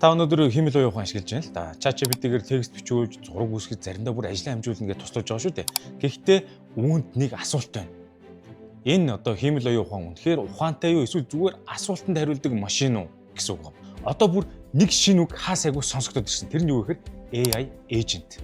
Та өнөөдөр хиймэл оюун ухаан ашиглаж байна л да. ChatGPT-гээр текст бичүүлж, зураг үүсгэж, заримдаа бүр ажлаа хамжуулна гэж туслаж байгаа шүү дээ. Гэхдээ үүнд нэг асуулт байна. Энэ одоо хиймэл оюун ухаан үнэхээр ухаантай юу, эсвэл зүгээр асуултанд хариулдаг машин уу гэсэн үг юм. Одоо бүр нэг шинэ үг хаа сайгүй сонсогдоод ирсэн. Тэр нь юу гэхээр AI agent.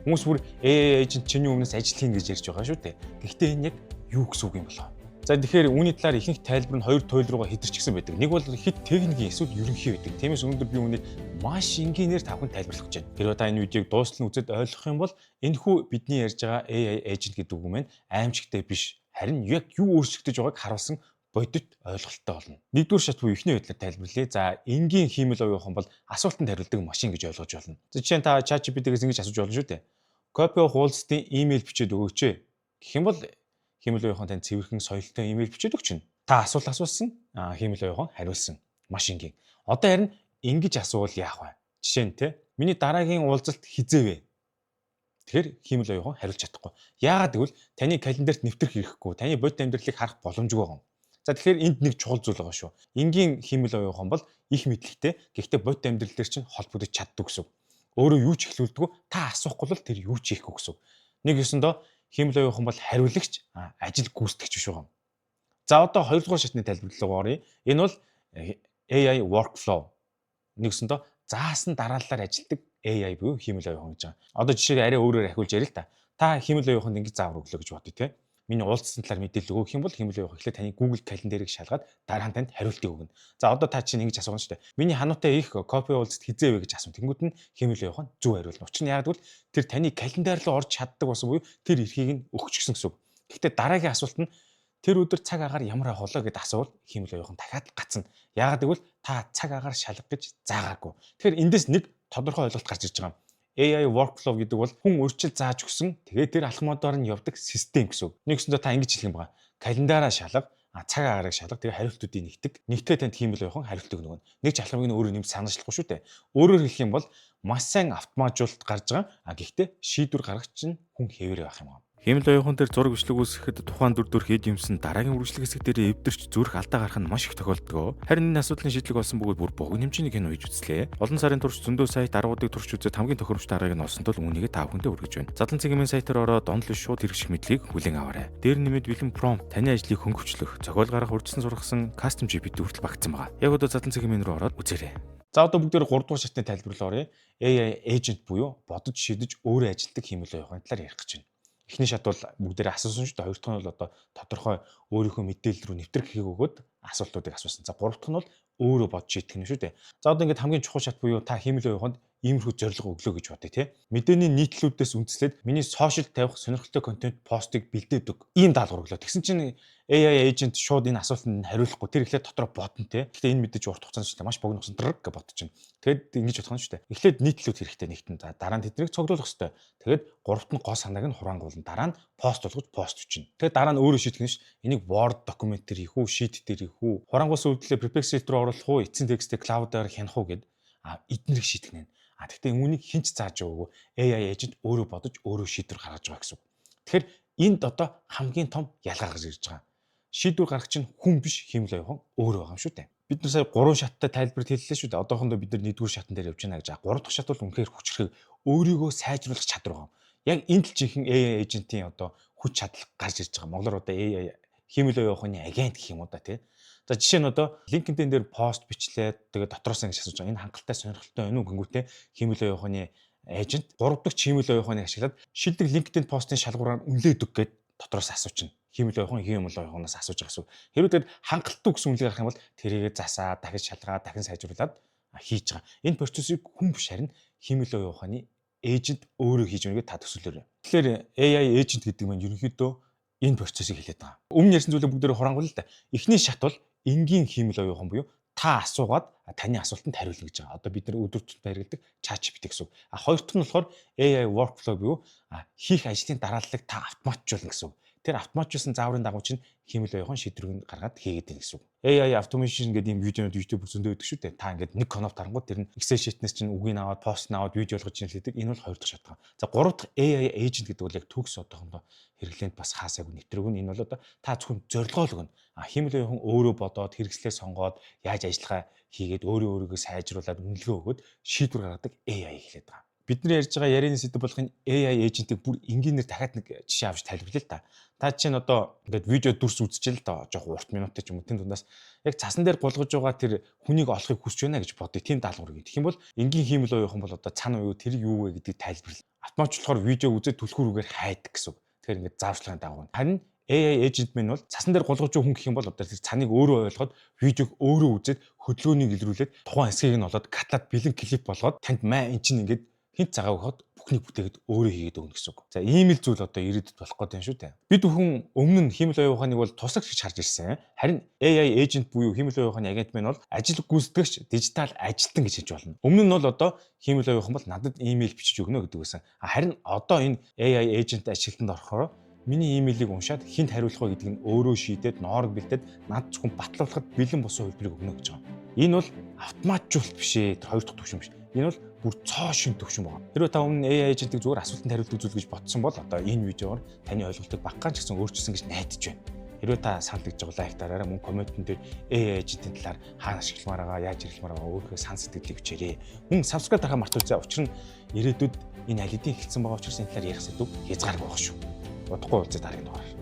Хүмүүс бүр AI agent чиний өмнөөс ажил хийнэ гэж ярьж байгаа шүү дээ. Гэхдээ энэ яг юу гэсэн үг юм болоо? За, тэгэхээр үүний талаар ихэнх тайлбар нь хоёр туйл руугаа хэтэрчихсэн байдаг. Нэг бол хэт техникийн, эсвэл ерөнхий байдаг. Тиймээс өнөөдөр би үүнийг маш энгийнээр та бүхэнд тайлбарлах гэж байна. Хэрвээ та энэ видеог дуустал нь үзээд ойлгох юм бол энэхүү бидний ярьж байгаа AI agent гэдэг үг маань аимшигтай биш. Харин яг юу өөрчлөгдөж байгааг харуулсан бодит ойлголттой болно. Нэгдүгээр шат буюу эхний байдлаар тайлбарлая. За, энгийн хиймэл оюун ухаан бол асуултанд хариулдаг машин гэж ойлгож байна. За, жишээ нь та ChatGPT-гээс ингэж асууж болно шүү дээ. "Кофе уух уулзалтын имэйл бичээд өгөөч" гэх юм бол хиймэл оюун ухаан танд цэвэрхэн, соёлтой имэйл бичээд өгчнө. Та асуулт асуусан, хиймэл оюун ухаан хариулсан. Маш энгийн. Одоо харин ингэж асуувал яах вэ? Жишээ нь, те, "Миний дараагийн уулзалт хэзээ вэ?" Тэгэхээр хиймэл оюун ухаан хариулж чадахгүй. Яагаад гэвэл таны календарт нэвтрэх хэрэггүй, таны бодит амьдралыг харах боломжгүй байгаа юм. За, тэгэхээр энд нэг чухал зүйл байгаа шүү. Энгийн хиймэл оюун ухаан бол их мэдлэгтэй, гэхдээ бодит амьдрал дээр чинь холбогдож чаддаггүй гэсэн үг. Өөрөө юу ч эхлүүлдэггүй, та асуухгүй бол тэр юу ч хийхгүй гэсэн үг. Нэг ёсондоо хиймэл оюун ухаан бол хариулагч, ажил гүйцэтгэгч биш байгаа юм. За, одоо хоёрдугаар шатны тайлбарлалт руу оръё. Энэ бол AI workflow. Нэг ёсондоо заасан дараалалаар ажилладаг AI буюу хиймэл оюун ухаан гэж байгаа. Одоо жишээг арай өөрөөр ахиулж ярил л та. Та хиймэл оюун ухаанд ингэж заавар өглөө гэж бодъё, те. "Миний уулзсан талаар мэдээлэл өгөх" юм бол хиймэл оюун ухаан эхлээд таны Google календарыг шалгаад, дараа нь танд хариултыг өгнө. За, одоо та чинь ингэж асууна шүү дээ. "Миний хануутай их кофе уулзалт хэзээ вэ?" гэж асууна. Тэнгүүд нь хиймэл оюун ухаан зөв хариулна. Учир нь яагаад гэвэл тэр таны календар руу орж чаддаг болсон буюу тэр эрхийг нь өгчихсөн гэсэн үг. Гэхдээ дараагийн асуулт нь "Тэр өдөр цаг агаар ямар авах болоо?" гэдээ асуувал хиймэл оюун ухаан дахиад гацна. Яагаад гэвэл та цаг агаар шалга гэж заагаагүй. Тэгэхээр эндээс нэг тодорхой ойлголт гарч ирж байгаа юм. AI workflow гэдэг бол хүн урьдчилж зааж өгсөн, тэгээд тэр алхмуудаар нь явдаг систем гэсэн үг. Нэг ёсондоо та ингэж хэлэх юм байна. Календараа шалга, цаг агаарыг шалга, тэгээ хариултуудыг нэгтгэх. Нэгтээ танд хиймэл оюун хариултыг өгнө. Нэг ч алхмыг нь өөрөө нэмж санаачлахгүй шүү дээ. Өөрөөр хэлэх юм бол маш сайн автоматжуулалт гарч байгаа. А гэхдээ шийдвэр гаргагч нь хүн хэвээрээ байх юм аа. Хиймэл оюун ухаан дээр зураг, бичлэг үүсгэхэд тухайн дүр төрх, эд юмсан дараагийн үргэлжлэх хэсэг дээр эвдэрч, зүрх алдаа гарах нь маш их тохиолддог. Харин энэ асуудлын шийдлэг олсон бөгөөд бүр богино хэмжээний кино хийж үзлээ. Олон сарын турш зөндөө сайт, аргуудыг турш үзээд хамгийн тохиромжтой аргыг нь олсон тул үүнийгээ та бүхэндээ хүргэж байна. Задлан цэгийн сайтаар ороод онол шууд хэрэгжих мэдлэгийг хүлээн аваарай. Дээр нэмээд бэлэн prompt, таны ажлыг хөнгөвчлөх, зохиол гаргах, урьдчилан сургасан custom GPT хүртэл багтсан байгаа. Яг одоо Задлан цэгийн рүү ороод үзээрэй. За, одоо бүгдээр 3 дугаар шатны тайлбар руу оръё. AI agent буюу бодож шийдэж өөрөө ажилладаг хиймэл оюун ухааны талаар ярих гэж байна. Эхний шат бол бүгдээрээ асуусан шүү дээ. Хоёр дахь нь бол одоо тодорхой өөрийнхөө мэдээлэл рүү нэвтрэх хийх өгөөд асуултуудыг асуусан. За, гурав дахь нь бол өөрөө бодож шийдэх нь шүү дээ. За, одоо ингээд хамгийн чухал шат буюу та хиймэл оюун ухаанд иймэрхүү зорилго өглөө гэж бодъё, те. "Мэдээний нийтлүүдээс үндэслээд миний social тавих сонирхолтой контент постыг бэлдээд өг." Ийм даалгавар өглөө. Тэгсэн чинь AI agent шууд энэ асуултанд хариулахгүй. Тэр эхлээд дотроо бодно, те. Гэхдээ энэ мэдээж урт хугацаанд шүү дээ. Маш богино хугацаанд драг гэж бодож чинь. Тэгээд ингэж бодох нь шүү дээ. Эхлээд нийтлүүд хэрэгтэй нэгтэн. За, дараа нь тэднийг цуглуулах хэрэгтэй. Тэгээд гуравт нь гол санааг нь хураангуулна. Дараа нь пост болгож пост бичнэ. Тэгээд дараа нь өөрөө шийдэх нь шүү. Энийг Word document дээр хийх үү, sheet дээр хийх үү, хураангуулсан үйлдэлээ Perplexity руу оруулах уу, эцсийн текстээ Claude-аар хянах уу гэд эднэрийг шийдэх нэ. А тэгтээ үүнийг хэн ч зааж өгөөгүй. AI agent өөрөө бодож, өөрөө шийдвэр гаргаж байгаа гэсэн үг. Тэгэхээр энд одоо хамгийн том ялгаа гарч ирж байгаа. Шийдвэр гаргах чинь хүн биш, хиймэл оюун ухаан өөрөө байгаа юм шүү дээ. Бид нар сая гурван шаттай тайлбарт хэллээ шүү дээ. Одоохондоо бид нар нэгдүгээр шатан дээр явж байна гэж. Гурав дахь шат бол үнэхээр хүчрхэг, өөрийгөө сайжруулах чадвар байгаа юм. Яг энд л жинхэнэ AI agent-ийн одоо хүч чадал гарч ирж байгаа. Монголоор одоо AI хиймэл оюун ухааны агент гэх юм уу да, тий. За, жишээ нь одоо LinkedIn дээр пост бичлээд, тэгээд дотроос ингэж асууж байгаа. "Энэ хангалттай, сонирхолтой байна уу?" гингүүтээ хиймэл оюун ухааны agent гурав дахь хиймэл оюун ухааныг ашиглаад "Шилдэг LinkedIn постын шалгуураар үнэлээд өг" гэд дотроос асуучихна. Хиймэл оюун ухаан хиймэл оюун ухаанаас асууж байгаа гэсэн. Хэрвээ тэгээд хангалттай гэсэн үнэлгээ гарах юм бол тэрийгэ засаа, дахиж шалгаа, дахин сайжруулад хийж байгаа. Энэ процессыг хүн биш, харин хиймэл оюун ухааны agent өөрөө хийж байгааг та төсөөлөөрэй. Тэгэхээр AI agent гэдэг маань ерөнхийдөө энэ процессыг хэлээд байгаа. Өмнө ярьсан зүйлээ бүгдээрээ хураангуул л да. Эхний шат бол энгийн хиймэл оюун ухаан буюу та асуугаад таны асуултанд хариулна гэж байгаа. Одоо бид нар өдөр тутмын хэрэглэдэг ChatGPT гэсэн үг. А хоёр дахь нь болохоор AI workflow буюу хийх ажлын дарааллыг та автоматжуулна гэсэн үг. Тэр автоматжуулсан зааврын дагуу чинь хиймэл оюун ухаан шийдвэрийг нь гаргаад хийгээд байна гэсэн үг. AI automation гэдэг ийм видеонууд YouTube зөндөө өгдөг шүү дээ. Та ингээд нэг кноп дарангууд тэр нь Excel sheet-нээс чинь үгийг аваад, пост нь аваад видео болгож чинь хийдэг. Энэ бол хоёр дахь шатгаан. За, гурав дахь AI agent гэдэг бол яг төгс одоохондоо хэрэглээнд бас хаасаагүй нэвтрээгүй. Энэ бол одоо та зөвхөн зорилгоо л өгнө. А хиймэл оюун өөрөө бодоод, хэрэгслээ сонгоод, яаж ажиллахаа хийгээд, өөрөө өөрийгөө сайжруулад, үнэлгээ өгөөд шийдвэр гаргадаг AI хэлээд байгаа. Бидний ярьж байгаа ярианы сэдэв болох энэ AI agent-ийг бүр энгийнээр дахиад нэг жишээ авч тайлбарлая л та. Та чинь одоо ингээд видео дүрс үзчихэл л доо, жоох урт минуттай ч юм уу, тэн дундаас яг цасан дээр гулгаж байгаа тэр хүнийг олохыг хүсэж байна гэж бодъё. Тийм даалгавар. Тэгэх юм бол энгийн хиймэл оюун бол одоо цан уу, тэр юу вэ гэдгийг тайлбарлана. Автоматжуулахаар видео үзээд түлхүүр үгээр хайдаг гэсэн үг. Тэгэхээр ингээд зааварчилгааны дагуу. Харин AI agent минь бол цасан дээр гулгаж хүн гэх юм бол одоо тэр цаныг өөрөө ойлгоод, видеог өөрөө үзээд, хөдөлгөөнийг илрүүлээд, тухайн хэсгийг нь олоод, cut лаад, бэлэн клип болгоод танд маа эн чинь ингээд хинт цагаа өгөхөд бүхнийг бүтээгээд өөрөө хийгээд өгнө гэсэн үг. За, ийм л зүйл одоо ирээдүйд болох гээд байна шүү дээ. Бид бүхэн өмнө нь хиймэл оюун ухааныг бол туслагч гэж харж ирсэн. Харин AI agent буюу хиймэл оюун ухааны агент маань бол ажил гүйцэтгэгч, дижитал ажилтан гэж хэлж болно. Өмнө нь бол одоо хиймэл оюун ухаан бол надад имэйл бичиж өгнө гэдэг байсан. Харин одоо энэ AI agent ажилтнанд орохоор миний имэйлийг уншаад, хэнд хариулах вэ гэдгийг нь өөрөө шийдээд, ноорог бэлдээд, над зөвхөн батлуулахад бэлэн босон хувилбарыг өгнө гэж байгаа. Энэ бол автоматжуулалт биш ээ. Тэр хоёр дахь түвшин биш. Энэ бол бүр цоо шинэ түвшин байна. Хэрвээ та өмнө AI agent-ийг зүгээр асуултанд хариулдаг зүйл гэж бодсон бол одоо энэ видеоор таны ойлголтыг багахан ч гэсэн өөрчилсөн гэж найдаж байна. Хэрвээ та санал нэгж байгаа, like дараарай. Мөн comment эн дээр AI agent-ийн талаар хаана ашигламаар байгаа, яаж хэрэглэмээр байгаа өөрийнхөө санал сэтгэлийг бичээрэй. Мөн subscribe дарахаа мартаарай. Учир нь ирээдүйд энэ аль хэдийн эхэлсэн байгаа учраас энэ талаар ярих сэдэв хязгааргүй байх шүү. Удахгүй уулзъя дараагийн дугаараар.